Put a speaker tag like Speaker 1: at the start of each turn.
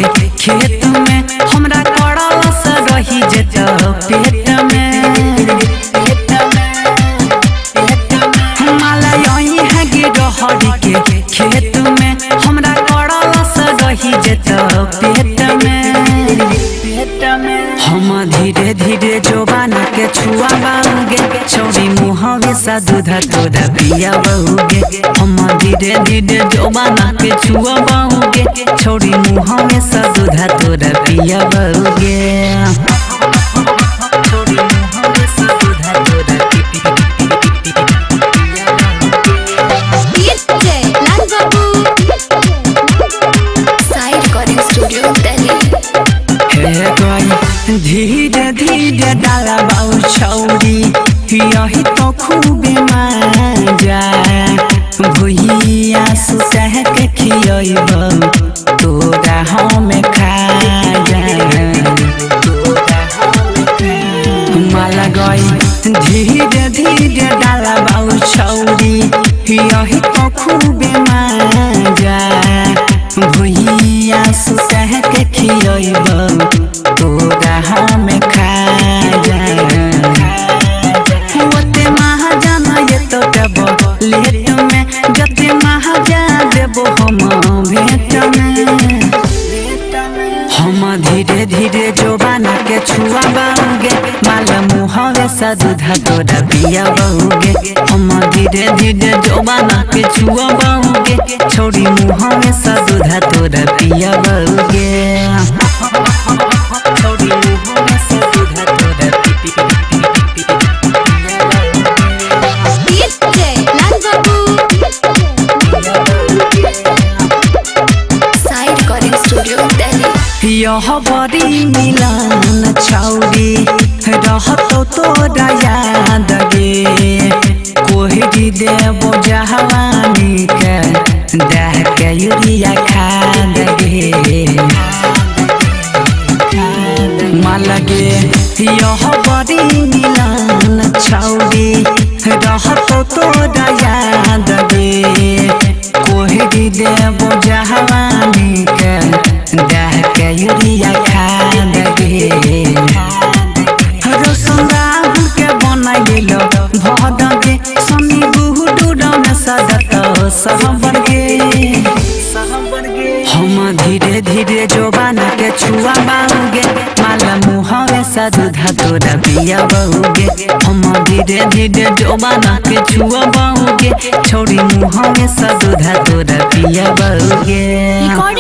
Speaker 1: के खेत में हमरा करल से रही जेत पेट में। माला आई है गे रहरी के खेत में हमरा करल से रही जेत पेट में। हम धीरे धीरे जोबाना के छुआ बाऊगे छौरी मुहवे सा दूध तोरा पिया बहुगे। हम धीरे धीरे जोबाना के छुआ बाऊगे छौरी मुहवे सा दूध तोरा पिया बहुगे। छौरी मुहवे सा दूध तोरा पिया
Speaker 2: DJ Lal Babu, Sai Recording Studio, Delhi.
Speaker 1: हे गई धीरे धीरे डाला बाऊ छौरी यही तो खूबे मजा भुइया सुतह के खियब तोरा हम खा जा। माला गई धीरे धीरे डाला बाऊ छौरी यही तो खूबे मजा भुइया सुतह के खियब तोरा हम खा जा। ओते महाजन ये तो देबो लेट में जते महाजा देबो हम भेट में। हम धीरे धीरे जोबाना के छुआ बाऊगे माला मुहवे सा दूध तोरा पिया बहुगे। हम धीरे धीरे जोबाना के छुआ बाऊगे छौरी मुहवे सा दूध तोरा पिया बहुगे। छौरी मुहवे सा दूध तोरा पिया।
Speaker 2: DJ Lal Babu, Sai Recording Studio, Delhi.
Speaker 1: यह बड़ी मिलन छौरी रहतो तोरा याद गे कोहरी देबो जवानी के दह के यूरिया खाद गे। माला गे यह बड़ी मिलन छौरी रहतो तोरा याद गे कोहरी देबो जवानी के दह के यूरिया खाद गे। रोशन राहुल के बना गेलो भद गे सनी गुडू डन सदत सहबर गे। हम धीरे धीरे जोबाना के छुआ बाऊगे माला मुहवे सा दूध तोरा पिया बहुगे। हम धीरे धीरे जोबाना के छुआ बाऊगे छौरी मुहवे सा दूध तोरा पिया बहुगे।
Speaker 2: Recording